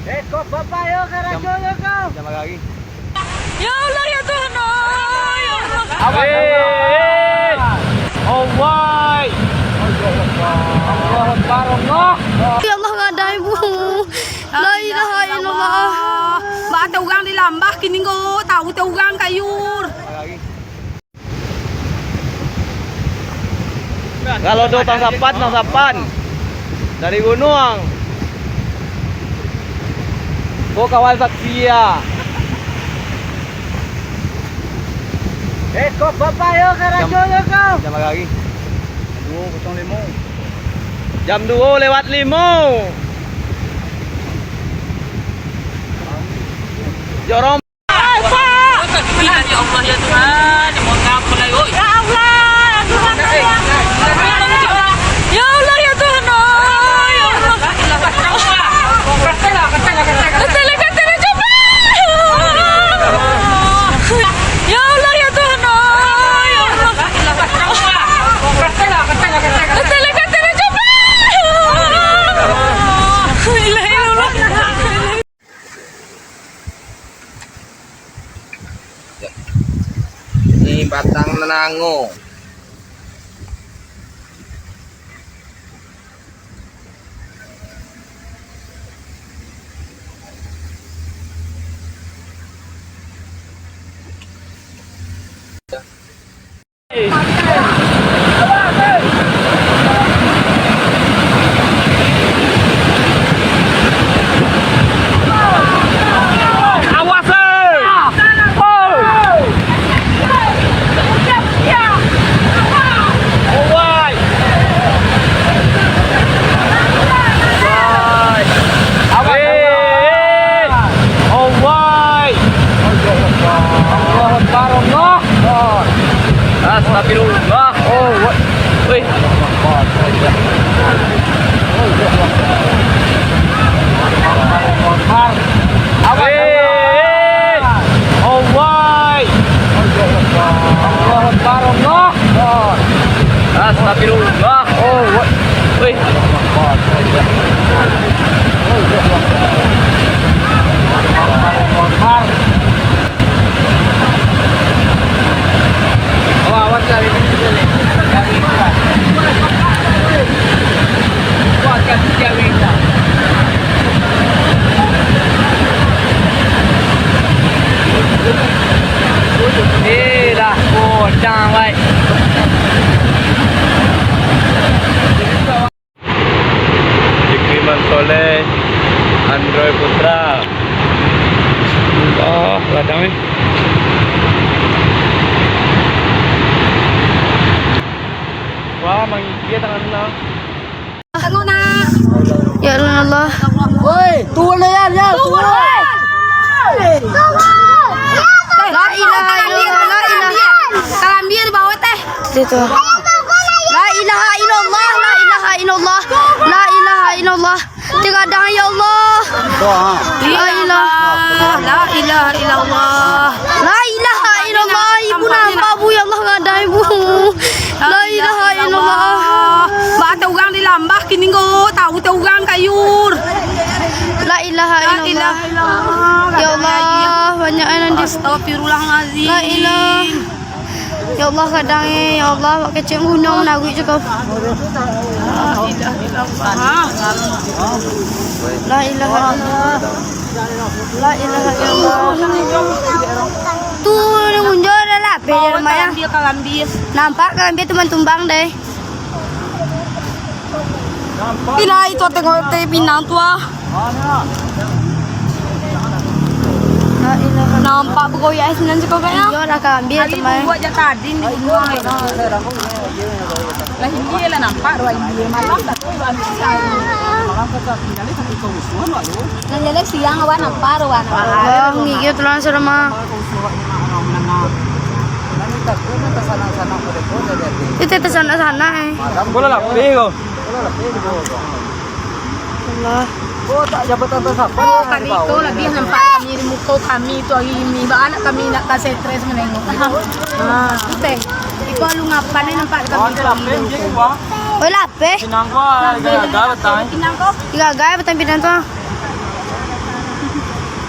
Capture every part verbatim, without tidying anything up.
Eh, kok bapak yo karajo yo kau? Jam hari. Ya Allah, ya Tuhan, oh, ya Allah. Awas, eh, awas. Allahu Akbar. Allahu Akbar, Allah. Ya Allah, gadai, Bu. La ilaha illallah. Ba, teh urang di lambah kini ko, tahu teh urang kayur. Kalau do tang sapan, tang sapan. Dari gunuang. Ko kawan satria. Eh, kok bapak yo karajo yo kau? Jam hari. Duo kosong limo. Jam duo lewat limo. Jorong. Ya Allah, ya Tuhan, oi. Ya Allah, ya Tuhan, oi. Ya Allah. Katela, katela, katela. Ya Allah, ya Tuhan, oi. Ya Allah. Katela, katela, katela. Katela, katela, cepat. La ilaha illallah. Ni batang nanango. Astagfirullah. Oh, woi. Woi. Oh, woi. Allahu Akbar, Allah. Astagfirullah. Oh, woi. Woi. Eh, dah, oh, jangan, wai. Fikriman Soleh, Androy Putra. Ah, ladang ni. Wah, manggigit tangan nak. Ya Allah. Woi, turun, Yan, Yan, turun. La ilaha illallah, la ilaha. Kalambia di bawah teh. Situ. La ilaha illallah, la ilaha illallah, la ilaha illallah. Tengah dah, ya Allah. La ilaha, la ilaha illallah. La ilaha illallah, ibu nampak, Bu, ya Allah, gadai, Bu. La ilaha illallah. Ba, teh urang di lambah kini ko, tahu teh urang kayur. La ilaha illallah. Ya Allah, banyak nan di. Astagfirullahalazim. La ilaha. Ya Allah, kadang, eh, ya Allah, awak kecek gunung naguik je kau. La ilaha illallah. La ilaha illallah. La ilaha illallah. Tu, nunjo dah lapeh di rumah ya. Kalambia, kalambia. Nampak kalambia tumbang-tumbang deh. Pi lai tu tengok teh pinang tu ah. Nampak begoyak sinan cako kayaknya. Iyo lah, kalambia tu mai. Buat je tadi ni. Lah, ini lah nampak dua ini. Malam tak tahu ambil sisa. Malam tak tahu tinggal satu kau musuh, Wak, tu. Nan jaleh siang awak nampak tu, Wak. Oh, ngigit tu lah, sudah mah. Itu teh tersanak-sanak, eh. Bola lapeh ko. Allah. Oh, kami tu lebih nampak kami di muka kami tu hari ini. Ba anak kami nak ka stres menengok. Ha, tu teh. Iko lu ngapan ni nampak kami tu hari ini. Oh, lapeh. Pinang ko, gagal batang. Pinang ko. Gagal batang pinang tu.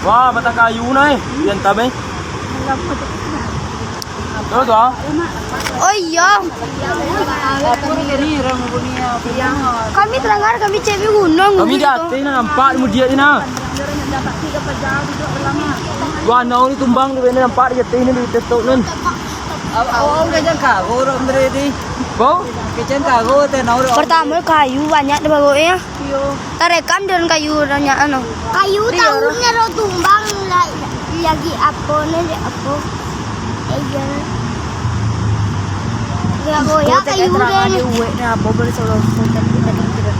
Wah, batang kayu nah, eh. Diantam, eh. Terus, wah. Oh iyo. Kami talangar, kami cewek gunung. Kami di ateh nah, nampak di mudiak ni nah. Wah, nau ni tumbang tu, ni nampak di ateh ni, di ateh tu nun. Awak kejang kago urang beri di. Bau? Kejang kago teh nau. Pertama kayu banyak di bawah ya. Iyo. Tarekam dengan kayu banyak anu. Kayu tahunnyo ro tumbang la-, lagi apo ni, lagi apo. Eh, iyo. Goyak-goyak kayu deh. Uwek ni apo boleh solo konten kita kan tidak.